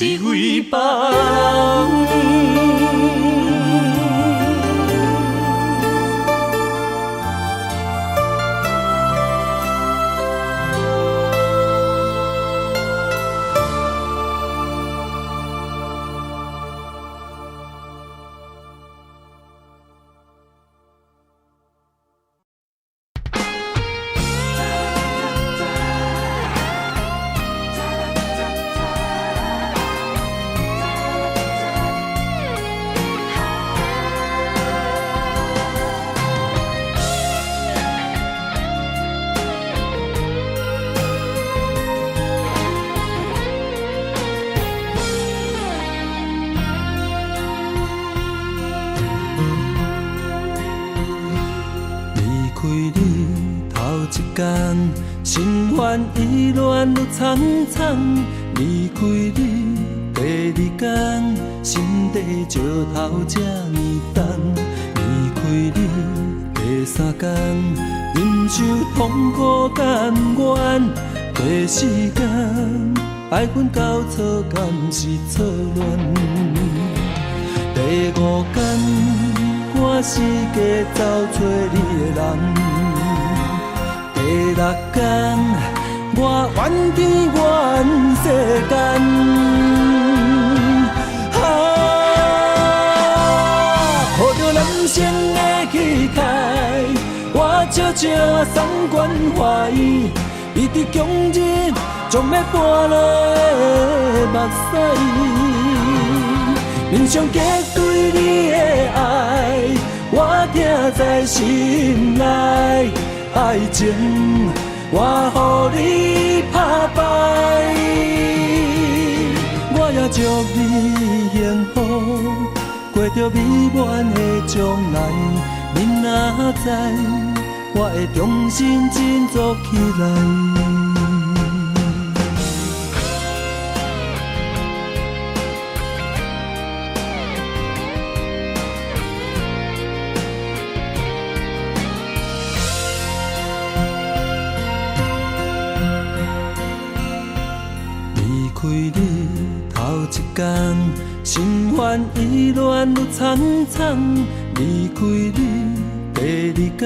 是為別人。離開你頭一工，心煩意亂愈悖悖。離開你第二工，心底石頭這呢重。離開你第三工，忍受痛苦甘願。第四工，愛恨交錯，敢是錯亂？第五工，趕時間走揣你的人。第六工，我怨天怨世間。啊，抱著人生的期待，我笑笑啊送關懷，一直強忍，將欲跋落的目屎，面上結對你的愛，我疼在心內。愛情，我予你拍敗，我也祝你幸福，過著美滿的將來。明仔載，我會重新振作起來。離開你頭一工，心煩意亂愈悖悖。離開你第二工，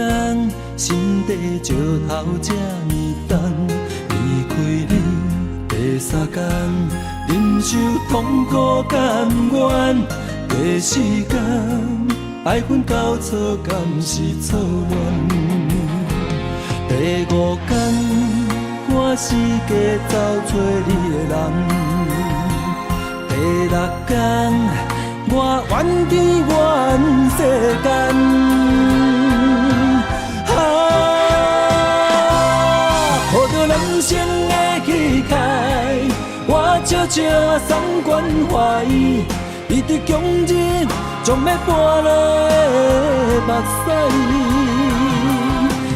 心底石頭這呢重。離開你第三工，忍受痛苦甘願。第四工，愛恨交錯，敢是錯亂？第五工，趕時間走揣你的人。第六工，我怨天怨世間。啊，抱著人生的期待，我笑笑啊送關懷，一直強忍，將欲跋落的目屎，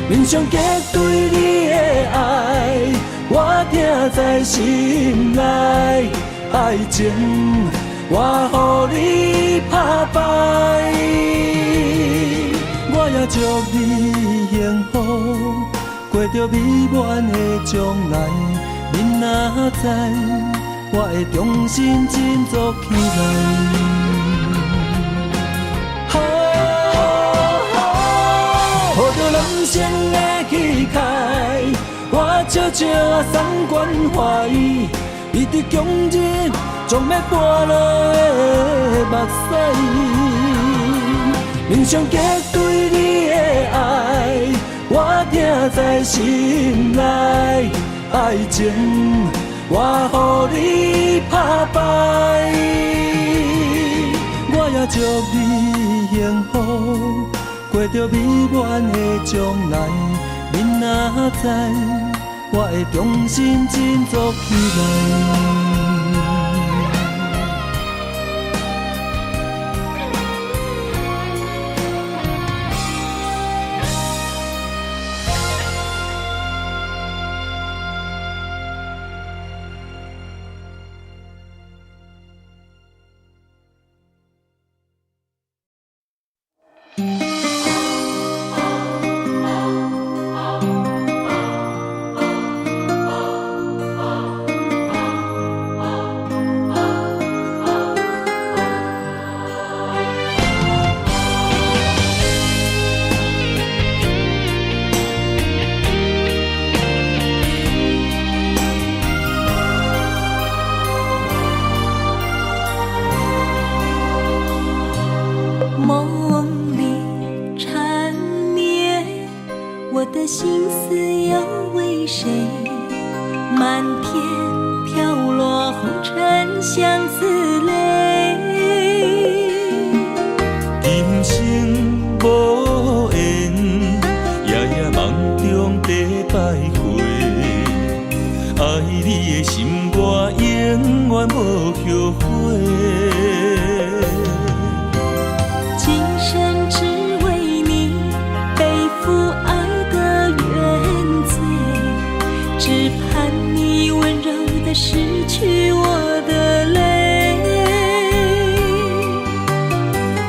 面上結對你的愛，我疼在心內。愛情，我予你拍敗，我也祝你幸福，過著美滿的將來。明仔載，我會重新振作起來。啊，抱著人生的期待，我笑笑啊送關懷，一直強忍，將欲跋落的目屎，面上結對你的愛，我疼在心內。愛情，我予你拍敗，我也祝你幸福，過著美滿的將來。明仔載，我會重新振作起來。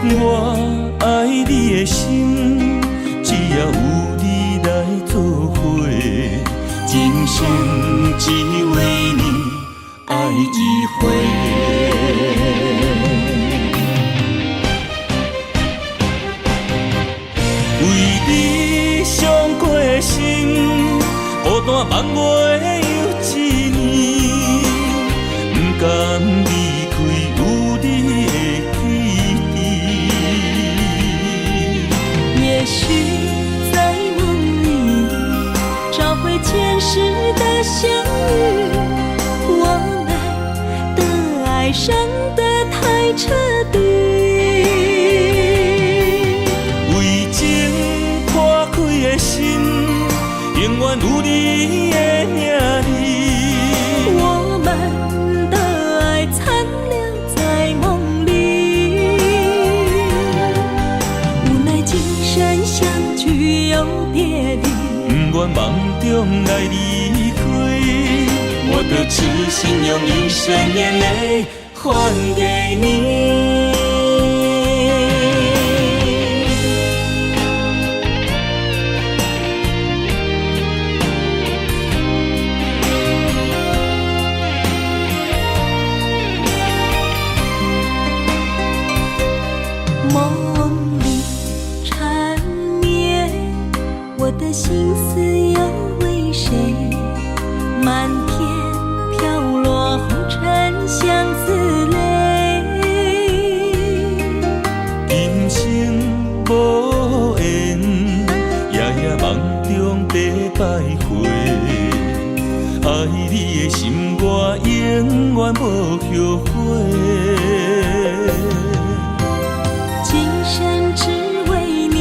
我愛你的心，只要有你來做伙，今生只為你愛一回。為你傷過心，孤單夢袂又一年，不甘離開有你的基地。也許在夢裡找回前世的相遇，我們的愛傷得太徹底。為情破開的心，永遠有你的名字。我們的愛殘留在夢裡，無奈今生相聚又別離。不願夢中來離開，我的痴心用一生眼淚還給你。夢裡纏綿，我的心思又為誰？漫天飄落紅塵相思淚。今生無緣，夜夜夢中在徘徊。愛你的心，我永遠無後悔。今生只為你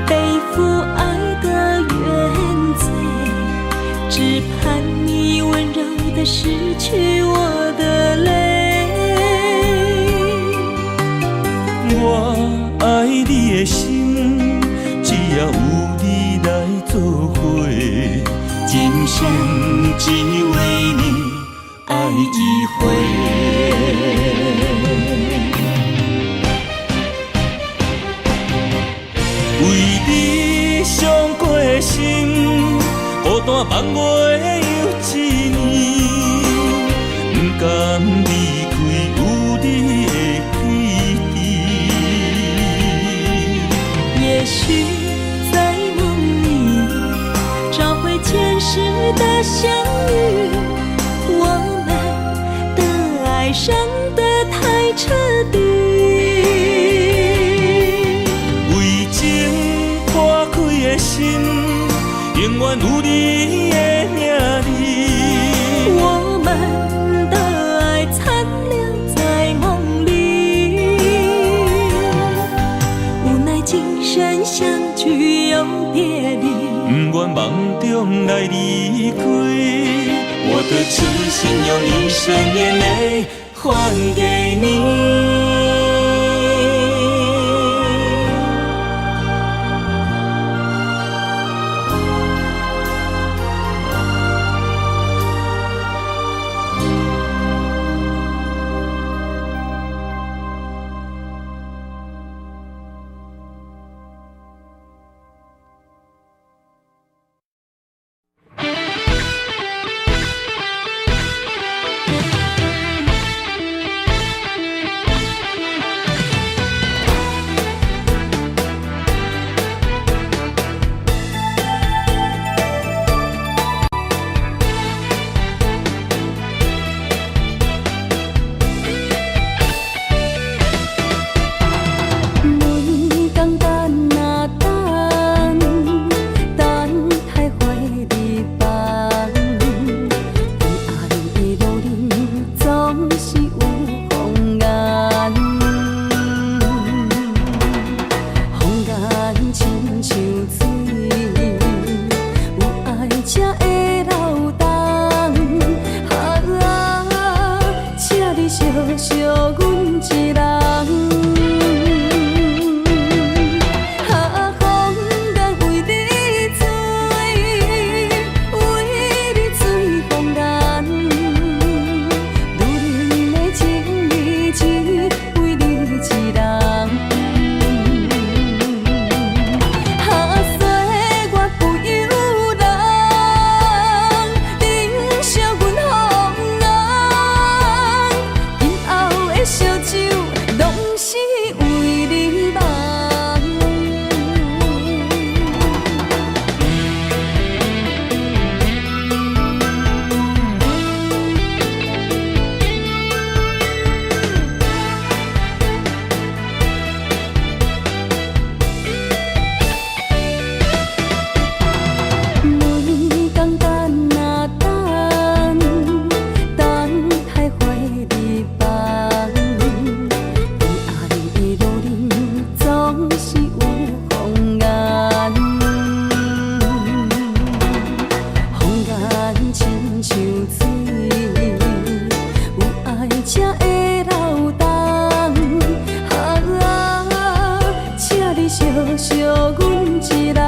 背負愛的原罪，只盼你溫柔地拭去我的淚。我愛你的心，只要有你來做伙，今生只為你愛一回。為你傷過心，孤單夢袂又一年，不甘離開有你的基地。也許在夢裡找回前世的相遇，我們的愛傷得太徹底。為情破開的心，永遠有你的名字。我們的愛殘留在夢裡，無奈今生相聚又別離。不願夢中來離開，我的痴心用一生眼淚還給你。惜阮一人。